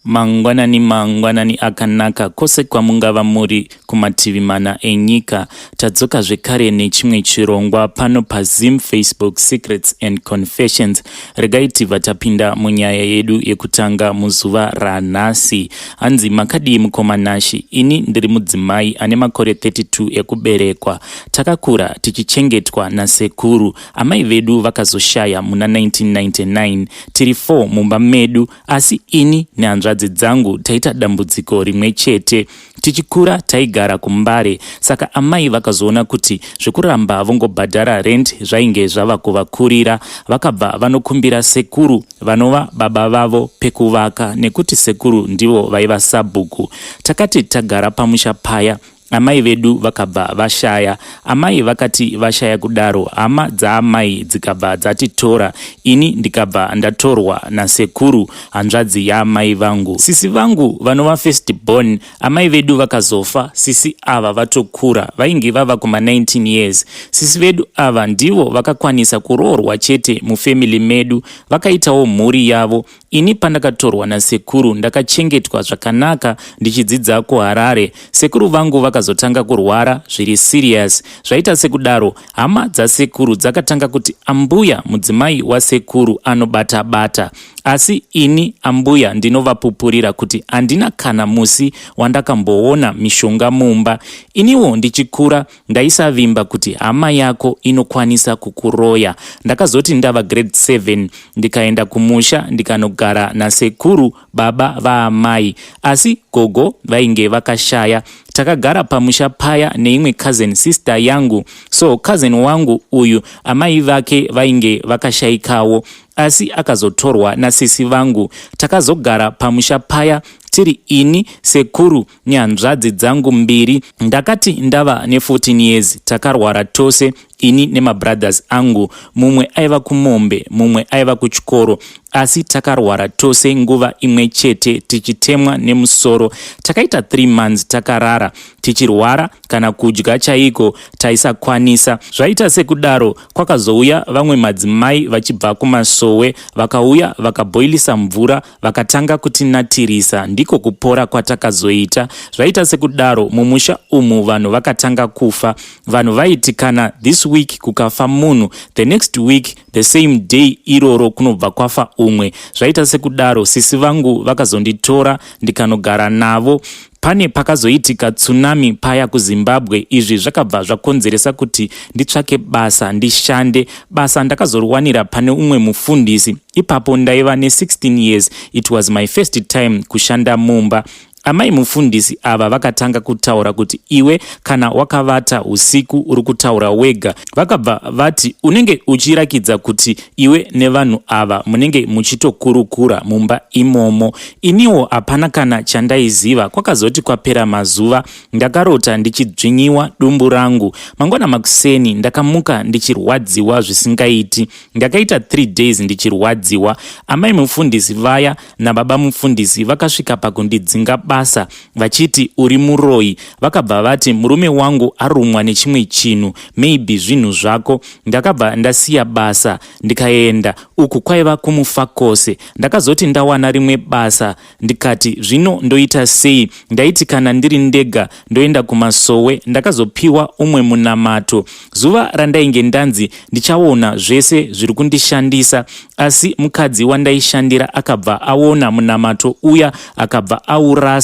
Mangwanani mangwanani akanaka kwose kwamungava muri kumativi mana enyika. Tadzoka zvekare nechimwe chirongwa pano paZim Facebook Secrets and Confessions. Regai tibva tapinda munyaya yedu yekutanga muzuva ranhasi. Hanzi makadii mukoma Nashi? Ini ndiri mudzimai ane makore 32 ekuberekwa. Takakura tichichengetwa nasekuru. Amai vedu vakazoshaya muna 1999. Tiri 4 mumba medu asi ini nehanzvadzi dzangu taita dambudziko rimwe chete. Tichikura taigara kuMbare, saka amai vakazoona kuti zvekuramba vongobhadhara rent zvainge zvava kuvakurira. Vakabva vanokumbira sekuru vanova baba vavo pekuvaka nekuti sekuru ndivo vaiva sabhuku. Takati tagara pamusha paya amai vedu vakabva vashaya. Amai vakati vashaya kudaro, hama dzaamai dzikabva dzatitora, ini ndikabva ndatorwa nasekuru, hanzvadzi yaamai vangu. Sisi vangu vanova first born, amai vedu vakazofa sisi ava vatokura, vainge vava kuma 19 years. Sisi vedu ava ndivo vakakwanisa kuroorwa chete mufamily medu, vakaitawo mhuri yavo. Ini pandakatorwa nasekuru ndakachengetwa zvakanaka ndichidzidza kuHarare. Sekuru vangu vakazotanga kurwara zviri serious. Zvaita sekudaro, hama dzasekuru dzakatanga kuti ambuya mudzimai wasekuru anobata bata. Asi ini ambuya ndinovapupurira kuti handina kana musi wandakamboona mishonga mumba. Iniwo ndichikura ndaisavimba kuti hama yako inokwanisa kukuroya. Ndakazoti ndava grade 7 ndikaenda kumusha ndikanogara nasekuru baba vaamai, asi gogo vainge vakashaya. Takagara pamusha paya neimwe cousin sister yangu. So cousin wangu uyu amai vake vainge vakashaikawo, asi akazotorwa nasisi vangu. Takazogara pamusha paya tiri ini, sekuru nehanzvadzi dzangu mbiri. Ndakati ndava ne14 years takarwara tose, ini nemabrothers angu. Mumwe aiva kumombe, mumwe aiva kuchikoro, asi takarwara tose nguva imwe chete tichitemwa nemusoro. Takaita 3 months takarara tichirwara, kana kudya chaiko taisakwanisa. Zvaita sekudaro, kwakazouya vamwe madzimai vachibva kumasowe. Vakauya vakabhoilisa mvura vakatanga kutinatirisa, ndiko kupora kwatakazoita. Zvaita sekudaro, mumusha umu vanhu vakatanga kufa. Vanhu vaiti kana this week kukafa munhu, the next week the same day iroro kunobva kwafa umwe. Zvaita sekudaro, sisi vangu vakazonditora ndikanogara navo. Pane pakazoitika tsunami paya kuZimbabwe. Izvi zvakabva zvakonzeresa kuti nditsvake basa ndishande. Basa ndakazoriwanira pane umwe mufundisi. Ipapo ndaiva ne16 years. It was my first time kushanda mumba. Amai mufundisi ava vakatanga kutaura kuti iwe kana wakavata usiku uri kutaura wega. Vakabva vati unenge uchirakidza kuti iwe nevanhu ava munenge muchitokurukura mumba imomo. Iniwo hapana kana chandaiziva. Kwakazoti kwapera mazuva ndakarota ndichidzvinyiwa dumbu rangu. Mangwana makuseni ndakamuka ndichirwadziwa zvisingaiti. Ndakaita 3 days ndichirwadziwa. Amai mufundisi vaya nababa mufundisi vakasvika pakundidzinga basa vachiti uri muroyi. Vakabva vati murume wangu arumwa nechimwe chinhu, maybe zvinhu zvako. Ndakabva ndasiya basa ndikaenda uku kwaiva kuMufakose. Ndakazoti ndawana rimwe basa ndikati zvino ndoita sei? Ndaiti kana ndiri ndega ndoenda kumasowe. Ndakazopiwa umwe munamato zuva randainge ndanzi ndichaona zvese zviri kundishandisa, asi mukadzi wandaishandira akabva aona munamato uya akabva aurasa.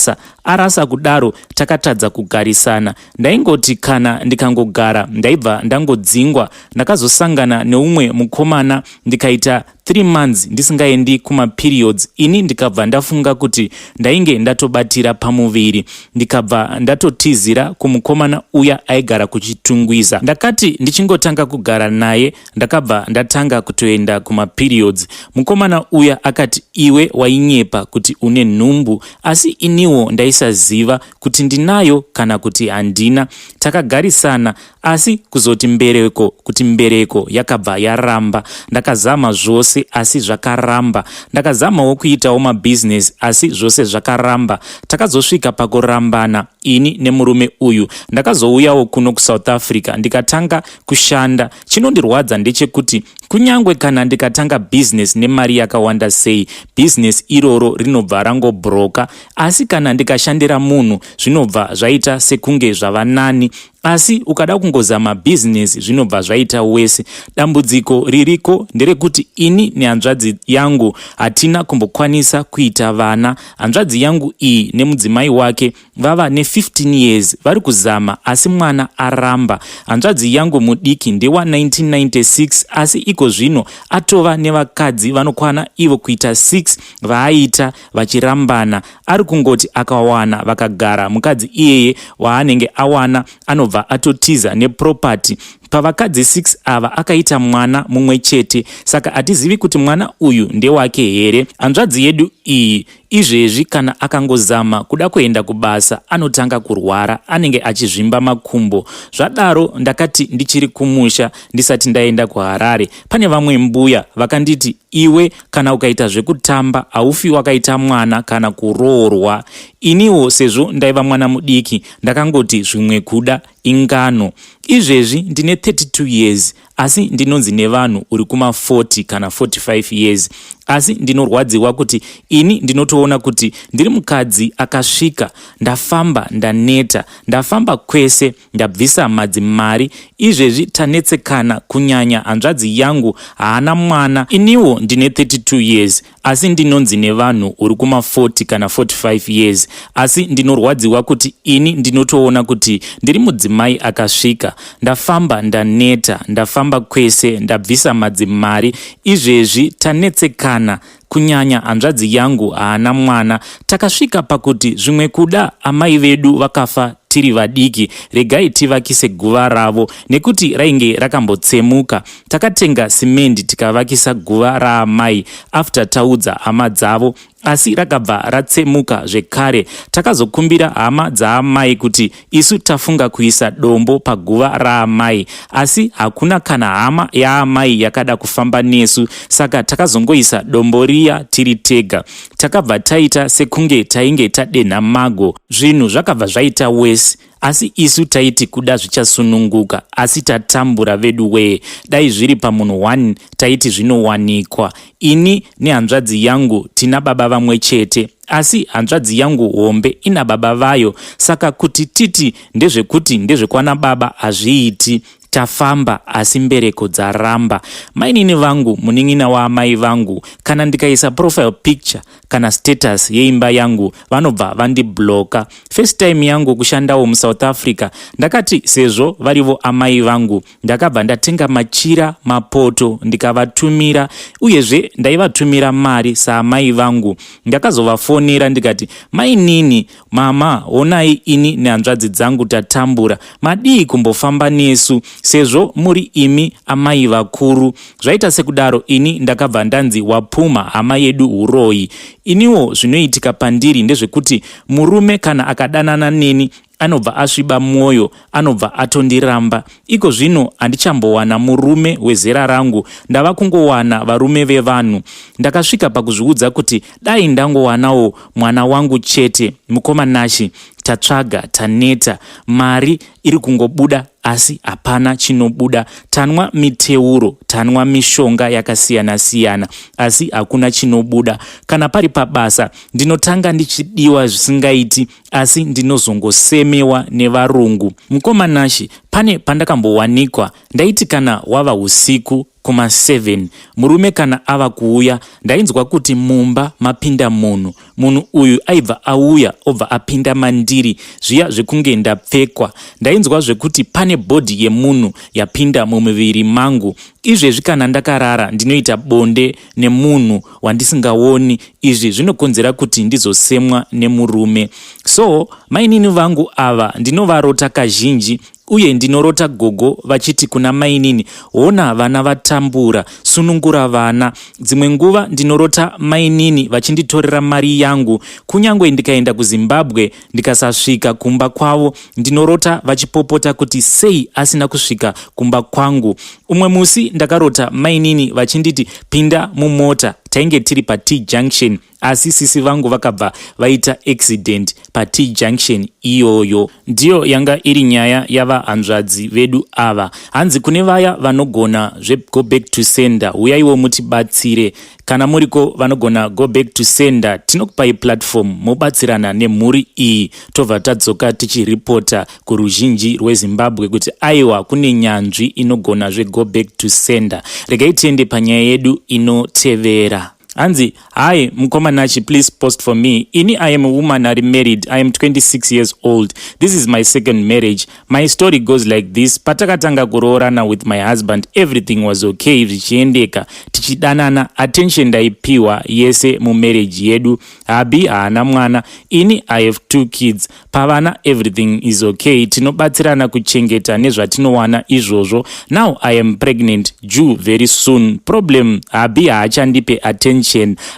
Arasa kudaro takatadza kugarisana. Ndaingoti kana ndikangogara ndaibva ndangodzingwa. Ndakazosangana neumwe mukomana ndikaita 3 months ndisingaendi kumaperiods. Ini ndikabva ndafunga kuti ndainge ndatobatira pamuviri, ndikabva ndatotizira kumukomana uya aigara kuChitungwiza. Ndakati ndichingotanga kugara naye ndakabva ndatanga kutoenda kumaperiods. Mukomana uya akati iwe wainyepa kuti une nhumbu, asi iniwo ndaisaziva kuti ndinayo kana kuti handina. Takagarisana, asi kuzoti mbereko kuti mbereko yakabva yaramba. Ndakazama zvose asi zvakaramba. Ndakazamawo kuitawo mabhizinesi asi zvose zvakaramba. Takazosvika pakurambana ini nemurume uyu. Ndakazouyawo kuno kuSouth Africa ndikatanga kushanda. Chinondirwadza ndechekuti Kunyange kana ndikatanga bhizinesi nemari yakawanda sei, bhizinesi iroro rinobva rangobhuroka. Asi kana ndikashandira munhu zvinobva zvaita sekunge zvava nani. Asi ukada kungozama bhizinesi zvinobva zvaita wese. Dambudziko ririko nderekuti ini nehanzvadzi yangu hatina kumbokwanisa kuita vana. Hanzvadzi yangu iyi nemudzimai wake vava ne15 years vari kuzama asi mwana aramba. Hanzvadzi yangu mudiki ndewa 1996 asi iko zvino atova nevakadzi vanokwana ivo kuita 6 vaaita vachirambana. Ari kungoti akawana vakagara mukadzi iyeye waanenge awana anobva atotiza neproperty. Pavakadzi 6 ava akaita mwana mumwe chete, saka hatizivi kuti mwana uyu ndewake here. Hanzvadzi yedu iyi izvezvi kana akangozama kuda kuenda kubasa anotanga kurwara, anenge achizvimba makumbo. Zvadaro ndakati ndichiri kumusha ndisati ndaenda kuHarare, pane vamwe mbuya vakanditi iwe kana ukaita zvekutamba haufi wakaita mwana kana kuroorwa. Iniwo sezvo ndaiva mwana mudiki ndakangoti zvimwe kuda ingano. Izvezvi ndine 32 years asi ndinonzi nevanhu uri kuma 40 kana 45 years. Asi ndinorwadziwa kuti ini ndinotoona kuti ndiri mukadzi akasvika, ndafamba ndaneta, ndafamba kwese, ndabvisa madzimari. Izvezvi tanetsekana kunyanya hanzvadzi yangu haana mwana. Iniwo ndine 32 years asi ndinonzi nevanhu uri kuma 40 kana 45 years. Asi ndinorwadziwa kuti ini ndinotoona kuti ndiri mudzimai akasvika, ndafamba ndaneta, ndafamba kwese, ndabvisa madzimari. Izvezvi tanetsekana kunyanya hanzvadzi yangu haana mwana. Takasvika pakuti zvimwe kuda amai vedu vakafa tiri vadiki, regai tivakise guva ravo nekuti rainge rakambotsemuka. Takatenga simendi tikavakisa guva raamai after taudza hama dzavo, asi rakabva ratsemuka zvekare. Takazokumbira hama dzaamai kuti isu tafunga kuisa dombo paguva raamai, asi hakuna kana hama yaamai yakada kufamba nesu, saka takazongoisa dombo riya tiri tega. Takabva taita sekunge tainge tadenha mago. Zvinhu zvakabva zvaita wesi, asi isu taiti kuda zvichasununguka, asi tatambura vedu wee. Dai zviri pamunhu 1 taiti zvinowanikwa. Ini nehanzvadzi yangu tina baba vamwe chete, asi hanzvadzi yangu hombe ina baba vayo, saka kuti titi ndezvekuti ndezvekwana baba hazviiti. Tafamba asi mbereko dzaramba. Mainini vangu munin'ina waamai vangu, kana ndikaisa profile picture kana status yeimba yangu vanobva vandibloka. First time yangu kushandawo muSouth Africa, ndakati sezvo varivo amai vangu, ndakabva ndatenga machira, mapoto ndikavatumira, uyezve ndaivatumira mari saamai vangu. Ndakazovafonera ndikati, mainini, mama, honai ini nehanzvadzi dzangu tatambura, madii kumbofamba nesu sezvo muri imi amai vakuru. Zvaita sekudaro ini ndakabva ndanzi wapuma hama yedu huroyi. Iniwo zvinoitika pandiri ndezvekuti murume kana akadanana neni anobva asviba mwoyo, anobva atondiramba. Iko zvino handichambowana murume wezera rangu, ndava kungowana varume vevanhu. Ndakasvika pakuzviudza kuti dai ndangowanawo mwana wangu chete. Mukoma Nashi, tatsvaga taneta, mari iri kungobuda asi hapana chinobuda. Tanwa miteuro, tanwa mishonga yakasiyana siyana asi hakuna chinobuda. Kana pari pabasa ndinotanga ndichidiwa zvisingaiti, asi ndinozongosemewa nevarungu. Mukoma Nashi, pane pandakambowanikwa ndaiti kana wava usiku kuma 7 murume kana ava kuuya ndainzwa kuti mumba mapinda munhu. Munhu uyu aibva auya obva apinda mandiri zviya zvekunge ndapfekwa. Ndainzwa zvekuti pane bhodhi yemunhu yapinda mumuviri mangu. Izvezvi kana ndakarara ndinoita bonde nemunhu wandisingaoni. Izvi zvinokonzera kuti ndizosemwa nemurume. So mainini vangu ava ndinovarota kazhinji, uye ndinorota gogo vachiti kuna mainini, hona vana vatambura, sunungura vana. Dzimwe nguva ndinorota mainini vachinditorera mari yangu. Kunyange ndikaenda kuZimbabwe ndikasasvika kumba kwavo, ndinorota vachipopota kuti sei asina kusvika kumba kwangu. Umwe musi ndakarota mainini vachinditi pinda mumota, tainge tiri paT junction. Asi sisi vangu vakabva vaita accident paT junction iyoyo. Ndiyo yanga iri nyaya yavahanzvadzi vedu ava. Hanzi kune vaya vanogona zvego back to sender, uyaiwo mutibatsire. Kana muriko vanogona go back to sender, tinokupai platform mobatsirana nemhuri iyi. Tobva tadzoka tichiripota kuruzhinji rweZimbabwe kuti aiwa, kune nyanzvi inogona zvego back to sender. Regai tiende panyaya yedu inotevera. Hanzi, "Hi mukoma Nashi, please post for me. Ini I am a woman ari married. I am 26 years old. This is my second marriage. My story goes like this. Patakatanga kuroorana with my husband, everything was okay, zvichiendeka, tichidanana. Attention ndaipiwa yese mumarriage yedu. Hubby haana mwana, ini I have two kids. Pavana everything is okay, tinobatsirana kuchengeta nezvatinowana izvozvo. Now I am pregnant, due very soon. Problem, hubby haachandipe attention.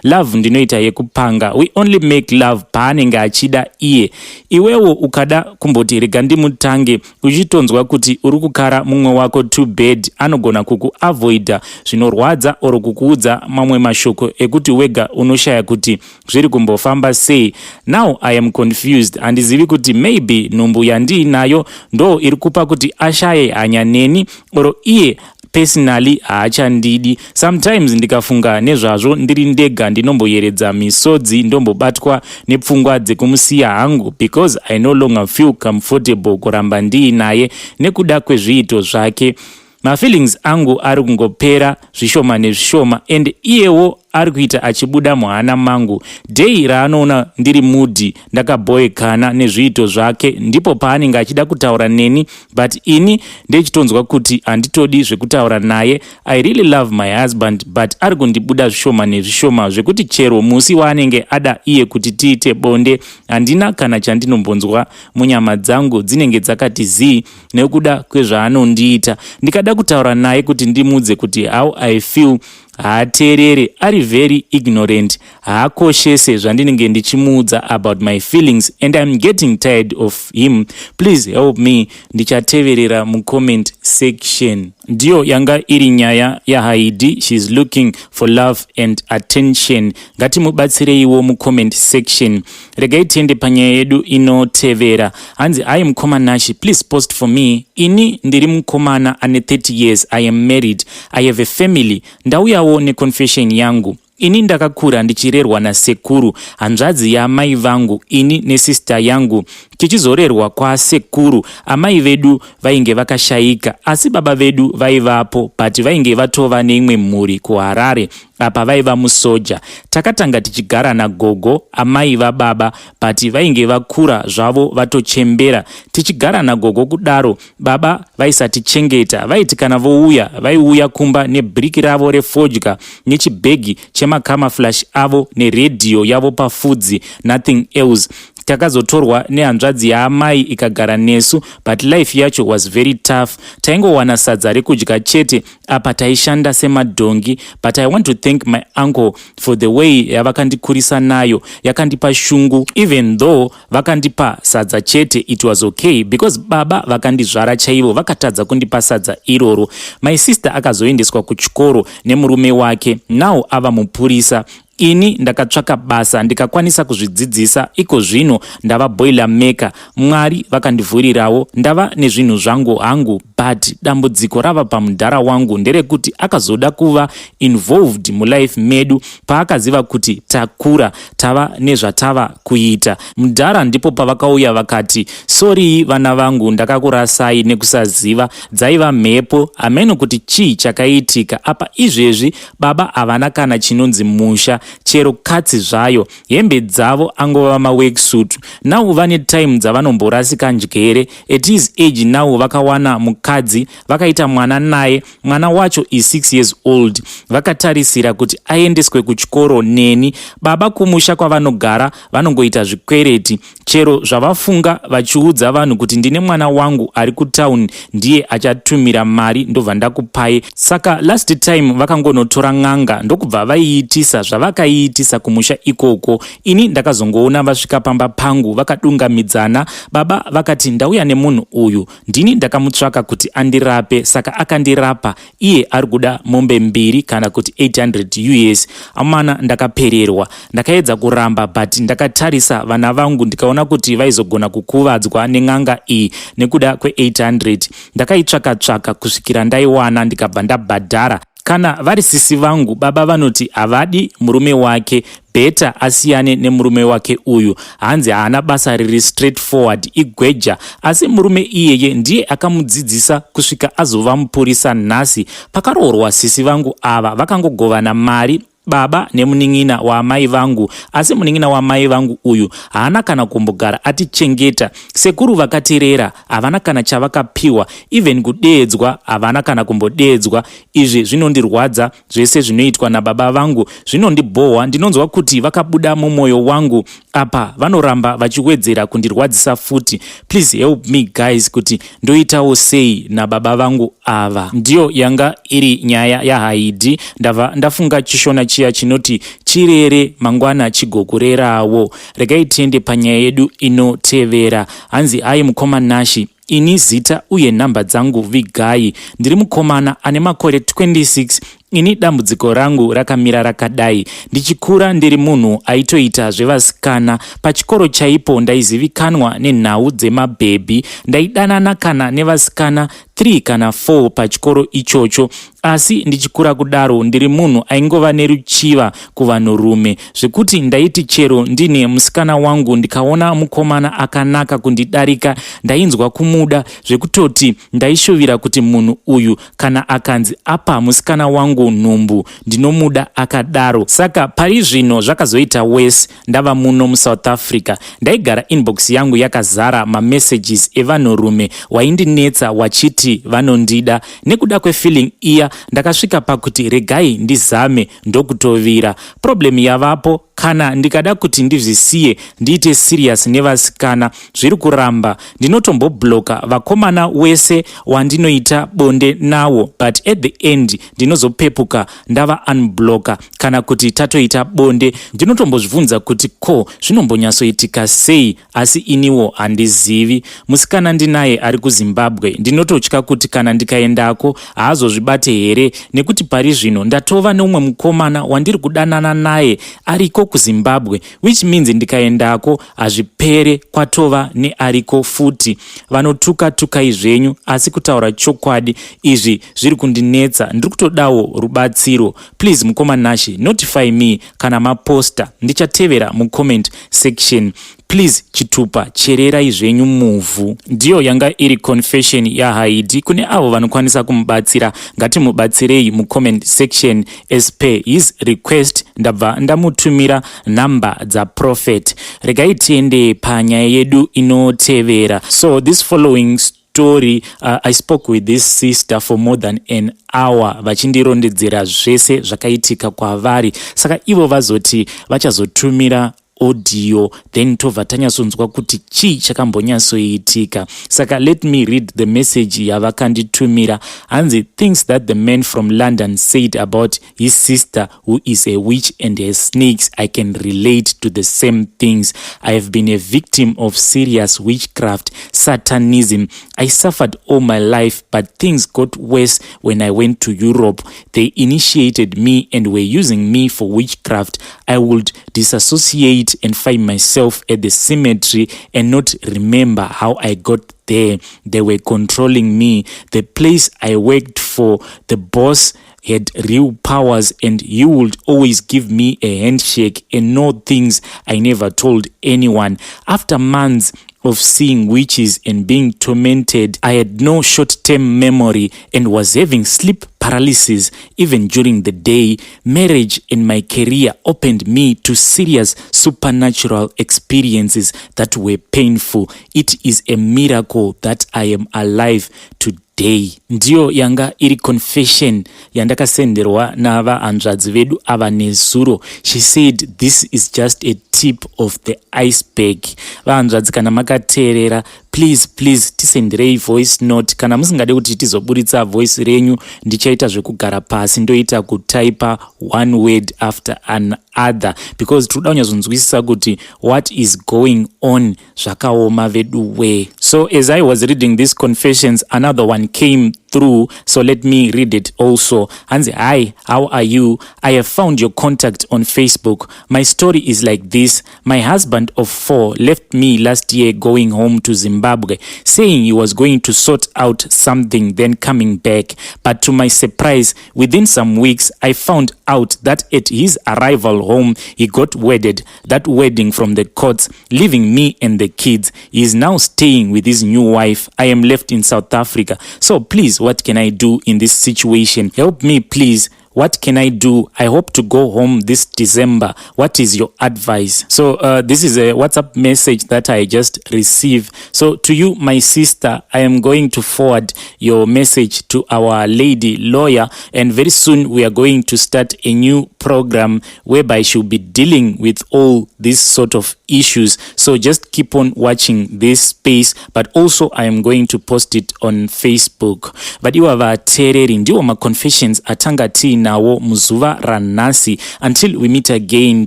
Love ndinoita yekupanga. We only make love paanenge achida iye. Iwewo ukada kumboti rega ndimutange, uchitonzwa kuti uri kukara mumwe wako too bad, anogona kukuavoida zvinorwadza or kukuudza mamwe mashoko ekuti wega unoshaya kuti zviri kumbofamba sei. Now I am confused. Handizivi kuti maybe nhumbu yandiinayo ndo iri kupa kuti ashaye hanya neni, or iye personally haachandidi. Sometimes ndikafunga nezvazvo ndiri ndega, ndinomboyeredza misodzi, ndombobatwa nepfungwa dzekumusiya hangu, because I no longer feel comfortable kuramba ndiinaye nekuda kwezviito zvake. Mafeelings angu ari kungopera zvishoma nezvishoma, and iyewo ari kuita achibuda muhana mangu. Day raanoona ndiri moody, ndakabhoekana nezviito zvake, ndipo paanenge achida kutaura neni, but ini ndechitonzwa kuti handitodi zvekutaura naye. I really love my husband, but ari kundibuda zvishoma nezvishoma, zvekuti chero musi waanenge ada iye kuti tiite bonde, handina kana chandinombonzwa munyama dzangu, dzinenge dzakati zii nekuda kwezvaanondiita. Ndikada kutaura naye kuti ndimudze kuti how I feel, haateerere. Ari very ignorant, haakoshese zvandinenge ndichimuudza about my feelings, and I'm getting tired of him. Please help me. Ndichateverera mucomment section." Ndiyo yanga iri nyaya yaHaidi. She's looking for love and attention. Ngatimubatsireiwo mucomment section. Regai tiende panyaya yedu inotevera. Hanzi, "Hi mukoma Nashi, please post for me. Ini ndiri mukomana ane 30 years. I am married, I have a family. Ndauyawo neconfession yangu. Ini ndakakura ndichirerwa nasekuru, hanzvadzi yaamai vangu, ini nesister yangu tichizorerwa kwasekuru. Amai vedu vainge vakashayika, asi baba vedu vaivapo, but vainge vatova neimwe mhuri kuHarare. Apa vaiva musoja. Takatanga tichigara nagogo, amai vababa, but vainge vakura zvavo, vatochembera. Tichigara nagogo kudaro, baba vaisatichengeta. Vaiti kana vouya, vaiuya kumba nebhiriki ravo refodya nechibhegi chemacamouflage avo neredhiyo yavo pafudzi, nothing else. Takazotorwa nehanzvadzi yaamai ikagara nesu, but life yacho was very tough. Taingowana sadza rekudya chete, apa taishanda semadhongi. But I want to thank my uncle for the way yavakandikurisa nayo, yakandipa shungu. Even though vakandipa sadza chete, it was okay, because baba vakandizvara chaivo vakatadza kundipa sadza iroro. My sister akazoendeswa kuchikoro nemurume wake, now ava mupurisa. Ini ndakatsvaka basa, ndikakwanisa kuzvidzidzisa. Iko zvino ndava boiler maker. Mwari vakandivhurirawo, ndava nezvinhu zvangu hangu. But dambudziko rava pamudhara wangu nderekuti akazoda kuva involved mulife medu paakaziva kuti takura, tava nezvatava kuita. Mudhara ndipo pavakauya vakati, 'Sorry vana vangu, ndakakurasai nekusaziva, dzaiva mhepo, hameno kuti chii chakaitika.' Apa izvezvi baba havana kana chinonzi musha, chero katsi zvayo. Hembe dzavo angova maworksuit. Now vane time dzavanomborasika njere. At his age now, vakawana mukadzi, vakaita mwana naye. Mwana wacho is 6 years old. Vakatarisira kuti aendeswe kuchikoro neni. Baba kumusha kwavanogara vanongoita zvikwereti. Chero zvavafunga, vachiudza vanhu kuti ndine mwana wangu ari kutauni, ndiye achatumira mari, ndobva ndakupai. Saka last time vakangonotora n'anga, ndokubva vaiitisa zvavakaita. Vakaiitisa kumusha ikoko. Ini ndakazongoona vasvika pamba pangu vakadungamidzana. Baba vakati, "Ndauya nemunhu uyu, ndini ndakamutsvaka kuti andirape, saka akandirapa. Iye ari kuda mombe mbiri kana kuti 800 US." Amana, ndakapererwa. Ndakaedza kuramba, but ndakatarisa vana vangu ndikaona kuti vaizogona kukuvadzwa nen'anga iyi nekuda kwe800. Ndakaitsvaka-tsvaka kusvikira ndaiwana, ndikabva ndabhadhara. Kana vari sisi vangu, baba vanoti havadi murume wake, better asiyane nemurume wake uyu. Hanzi haana basa riri straight forward, igweja. Asi murume iyeye ndiye akamudzidzisa kusvika azova mupurisa nhasi. Pakaroorwa sisi vangu ava, vakangogovana mari, baba nemunin'ina waamai vangu. Asi munin'ina waamai vangu uyu haana kana kumbogara atichengeta. Sekuru vakatirera havana kana chavakapiwa, even kudeedzwa havana kana kumbodeedzwa. Izvi zvinondirwadza. Zvese zvinoitwa nababa vangu zvinondibhohwa. Ndinonzwa kuti vakabuda mumwoyo wangu. Apa vanoramba vachiwedzera kundirwadzisa futi. Please help me guys, kuti ndoitawo sei nababa vangu ava? Ndiyo yanga iri nyaya yaHaidi. Ndabva ndafunga chiShona chiya chinoti, "Chirere mangwana chigokurerawo." Regai tiende panyaya yedu inotevera. Hanzi, "Ai mukoma Nashi, ini zita uye nhamba dzangu Vigai. Ndiri mukomana ane makore 26. Ini dambudziko rangu rakamira rakadai: ndichikura ndiri munhu aitoita zvevasikana. Pachikoro chaipo ndaizivikanwa nenhau dzemabhebhi. Ndaidanana kana nevasikana 3 kana 4 pachikoro ichocho. Asi ndichikura kudaro, ndiri munhu aingova neruchiva kuvanhurume, zvekuti ndaiti chero ndine musikana wangu, ndikaona mukomana akanaka kundidarika, ndainzwa kumuda, zvekutoti ndaishuvira kuti munhu uyu kana akanzi apa musikana wangu nhumbu, ndinomuda akadaro. Saka pari zvino zvakazoita worse ndava muno muSouth Africa. Ndaigara inbox yangu yakazara mamessages evanhurume waindinetsa wachiti vanondida. Nekuda kwefeeling iya, ndakasvika pakuti regai ndizame, ndokutovira. Problem yavapo, kana ndikada kuti ndizvisiye, ndiite serious nevasikana, zviri kuramba. Ndinotombobloka vakomana wese wandinoita bonde nawo, but at the end ndinozopepuka ndava unbloka kana kuti tatoita bonde. Ndinotombozvibvunza kuti ko zvinombonyatsoitika sei, asi iniwo handizivi. Musikana ndinaye ari kuZimbabwe. Ndinototya kuti kana ndikaendako haazozvibate here, nekuti pari zvino ndatova neumwe mukomana wandiri kudanana naye ariko kuZimbabwe, which means ndikaendako hazvipere, kwatova neariko futi. Vanotuka tukai zvenyu, asi kutaura chokwadi, izvi zviri kundinetsa. Ndiri kutodawo rubatsiro. Please mukoma Nashi, notify me kana maposta, ndichatevera mucomment section. Please chitupa chererai zvenyu muvhu." Ndiyo yanga iri confession yaHaidi. Kune avo vanokwanisa kumubatsira, ngatimubatsirei mucomment section as per his request. Ndabva ndamutumira nhamba dzaprophet. Regai tiende panyaya yedu inotevera. So this following story, I spoke with this sister for more than an hour, vachindirondedzera zvese zvakaitika kwavari. Saka ivo vazoti vachazotumira audio, then tobva tanyatsonzwa kuti chii chakambonyatsoitika. Saka let me read the message yavakanditumira. Hanzi, "Things that the man from London said about his sister who is a witch and has snakes, I can relate to the same things. I have been a victim of serious witchcraft, satanism. I suffered all my life, but things got worse when I went to Europe. They initiated me and were using me for witchcraft. I would disassociate and find myself at the cemetery and not remember how I got there. They were controlling me. The place I worked for, the boss had real powers and he would always give me a handshake and know things I never told anyone. After months of seeing witches and being tormented, I had no short-term memory and was having sleep paralysis even during the day. Marriage and my career opened me to serious supernatural experiences that were painful. It is a miracle that I am alive today." day. Ndiyo yanga iri confession yandakasenderwa navahanzvadzi vedu ava nezuro. She said this is just a tip of the iceberg. Vahanzvadzi, kana makateerera, please, please tisenderei voice note. Kana musingade kuti tizoburitsa voice renyu, ndichaita zvekugara pasi ndoita kutaipa one word after another, because tinoda kunyatsonzwisisa kuti what is going on. Zvakaoma vedu we. So as I was reading these confessions, another one came through, so let me read it also. Hanzi, "Hi, how are you? I have found your contact on Facebook. My story is like this. My husband of four left me last year, going home to Zimbabwe, saying he was going to sort out something, then coming back. But to my surprise, within some weeks I found out that at his arrival home he got wedded, that wedding from the courts, leaving me and the kids. He is now staying with his new wife. I am left in South Africa. So please, what can I do in this situation? Help me, please. What can I do? I hope to go home this December. What is your advice?" So this is a WhatsApp message that I just received. So to you, my sister, I am going to forward your message to our lady lawyer, and very soon we are going to start a new program whereby she'll be dealing with all these sort of issues. So just keep on watching this space, but also I am going to post it on Facebook. Vadiwa vateereri, ndiwo maconfessions atanga tiinawo muzuva ranhasi. Until we meet again,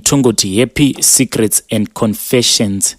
tongoti happy secrets and confessions.